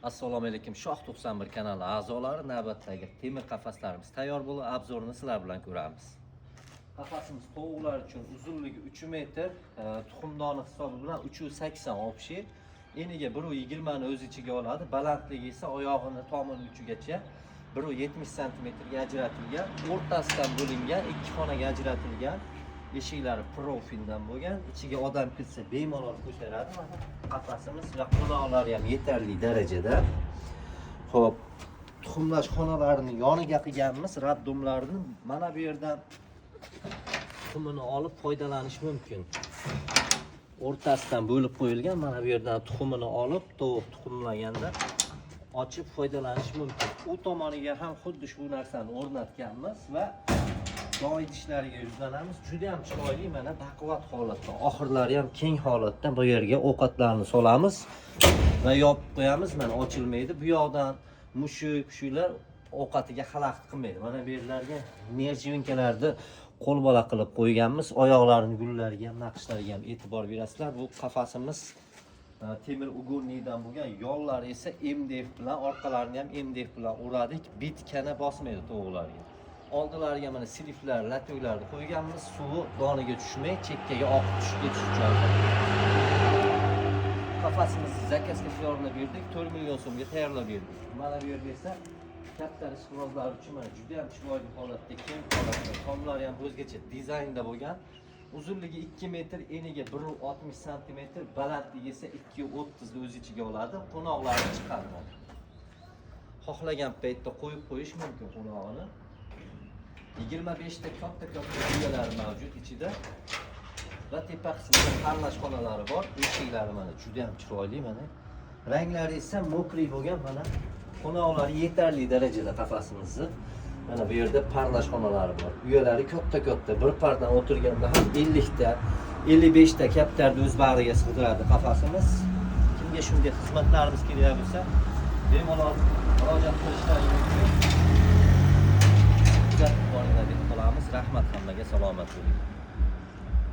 Assalomu alaykum, Shoh 91 kanali a'zolari. Navbatdagi temir qafaslarimiz tayyor bo'lib, обзор ini sizlar bilan ko'ramiz. Qafasimiz tovuqlar uchun uzunligi 3 metr, tuxumdoni hisobi bilan 380 общий. Eniga 1.20 ni o'z ichiga oladi, balandligi esa oyog'ini tomini uchigacha 1.70 santimetrga ajratilgan, o'rtasidan bo'lingan, ikki xonaga ajratilgan. Eshiklari profildan bo'lgan, ichiga odam kirsa bemalol ko'taradi. Mana qafasimiz va qo'noqlari ham yetarli darajada. Xo'p, tuxumlash xonalarini yoniga qilganmiz, роддом larni. Mana bu yerdan tuxumini olib foydalanish mumkin. O'rtasidan bo'lib qo'yilgan, mana bu yerdan tuxumini olib, tovuq tuxumlaganda ochib foydalanish mumkin. U tomoniga ham xuddi shu narsani o'rnatganmiz va don idishlariga yuzlanamiz. Juda ham chiroyli, mana baquvvat holatda, oxirlari ham keng holatda. Bu yerga ovqatlarni solamiz va yopib qo'yamiz, mana ochilmaydi. Bu yoqdan mushuk pushuklar ovqatiga xalaqit qilmaydi. Mana bu yerlarga нержавейка larni qo'lbola qilib qo'yganmiz. Oyoqlarini gullariga ham, naqshlariga ham e'tibor berasizlar. Bu qafasimiz temir угольный dan bo'lgan, yollari esa MDF bilan, orqalarini ham MDF bilan o'radik, bitkana bosmaydi tovuqlarga. Oldilariga mana слив lar, лоток larni qo'yganmiz, suvi doniga tushmay, chekkaga oqib tushib ketish uchun. Qafasimizni заказ ga tayyorlab berdik, 4 million so'mga tayyorlab berdik. Mana bu yerda esa katta ishqibozlar uchun mana juda ham chiroyli holatda, keng holatda, tomlari ham o'zgacha dizaynda bo'lgan. Uzunligi 2 metr, eniga 1.60 santimetr, balandligi esa 2.30 ni o'z ichiga oladi. Qo'noqlari chiqadi mana. Xohlagan paytda qo'yib qo'yish mumkin qo'nog'ini. 25 ta katta katta uyalari mavjud ichida va tepa qismida parlash xonalari bor. Eshiklari mana juda ham chiroyli, mana. Ranglari esa мокрый bo'lgan, mana qo'noqlari yetarli darajada qafasimizni. Mana bu yerda parlash xonalari bor. Uyalari katta katta, bir pardan o'tirganda ham 50 ta, 55 ta kaptarni o'z bag'riga sig'diradi qafasimiz. Kimga shunday xizmatlarimiz kerak bo'lsa, bemalol murojaat qilishlari mumkin. Kuzatib boringlar deb qolamiz. Rahmat hammaga, salomat bo'ling.